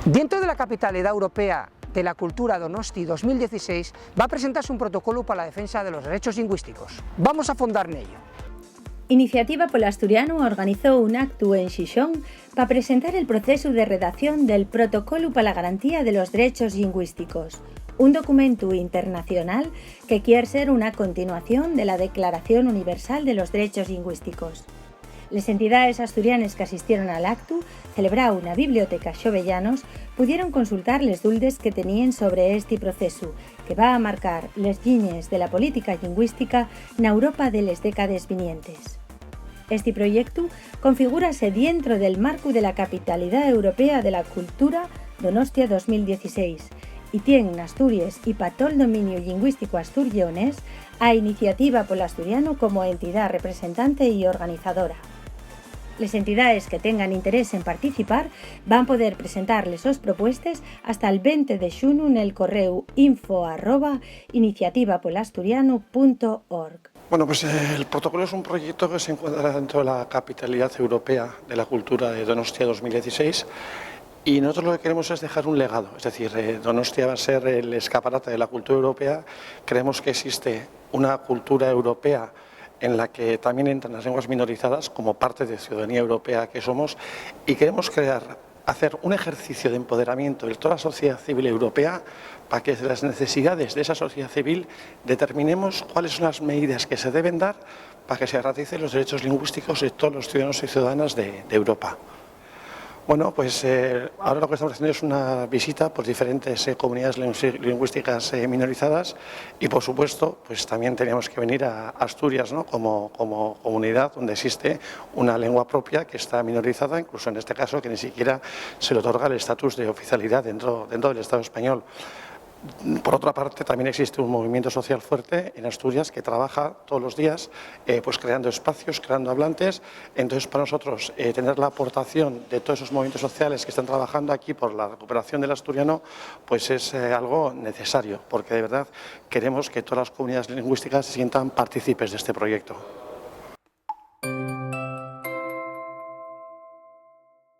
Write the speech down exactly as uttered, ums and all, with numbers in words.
Dientro de la Capitalidá Europea de la Cultura Donosti dos mil dieciséis va a presentarse un protocolu pa la defensa de los derechos llingüísticos. Vamos a fondar nello. Iniciativa pol Asturianu organizó un actu en Xixón pa presentar el procesu de redacción del Protocolu pa la Garantía de los Drechos Llingüísticos, un documentu internacional que quier ser una continuación de la Declaración Universal de los Drechos Llingüísticos. Les entidaes asturianes qu'asistieron al actu, celebráu na Biblioteca Xovellanos, pudieron consultar les duldes que teníen sobre esti procesu, que va a marcar les lliñes de la política llingüística na Europa de les décades vinientes. Esti proyectu configúrase dientro del marcu de la Capitalidá Europea de la Cultura Donostia dos mil dieciséis y tien n'Asturies y pa tol dominiu llingüístico astur-lleonés a Iniciativa pol Asturianu como entidá representante y organizadora. Les entidaes que tengan interés en participar van poder presentar les sos propuestes hasta'l venti de xunu nel corréu info arroba iniciativapolasturianu punto org. Bueno, pues el protocolo es un proyecto que se encuentra dentro de la capitalidad europea de la cultura de Donostia dos mil dieciséis y nosotros lo que queremos es dejar un legado, es decir, eh, Donostia va a ser el escaparate de la cultura europea, creemos que existe una cultura europea en la que también entran las lenguas minorizadas como parte de ciudadanía europea que somos y queremos crear hacer un ejercicio de empoderamiento de toda la sociedad civil europea para que desde las necesidades de esa sociedad civil determinemos cuáles son las medidas que se deben dar para que se garanticen los derechos lingüísticos de todos los ciudadanos y ciudadanas de, de Europa. Bueno, pues eh, ahora lo que estamos haciendo es una visita por diferentes eh, comunidades lingüísticas eh, minorizadas y, por supuesto, pues también tenemos que venir a Asturias, ¿no? como, como comunidad donde existe una lengua propia que está minorizada, incluso en este caso que ni siquiera se le otorga el estatus de oficialidad dentro, dentro del Estado español. Por otra parte, también existe un movimiento social fuerte en Asturias que trabaja todos los días eh, pues creando espacios, creando hablantes. Entonces, para nosotros, eh, tener la aportación de todos esos movimientos sociales que están trabajando aquí por la recuperación del asturiano, pues es eh, algo necesario, porque de verdad queremos que todas las comunidades lingüísticas se sientan partícipes de este proyecto.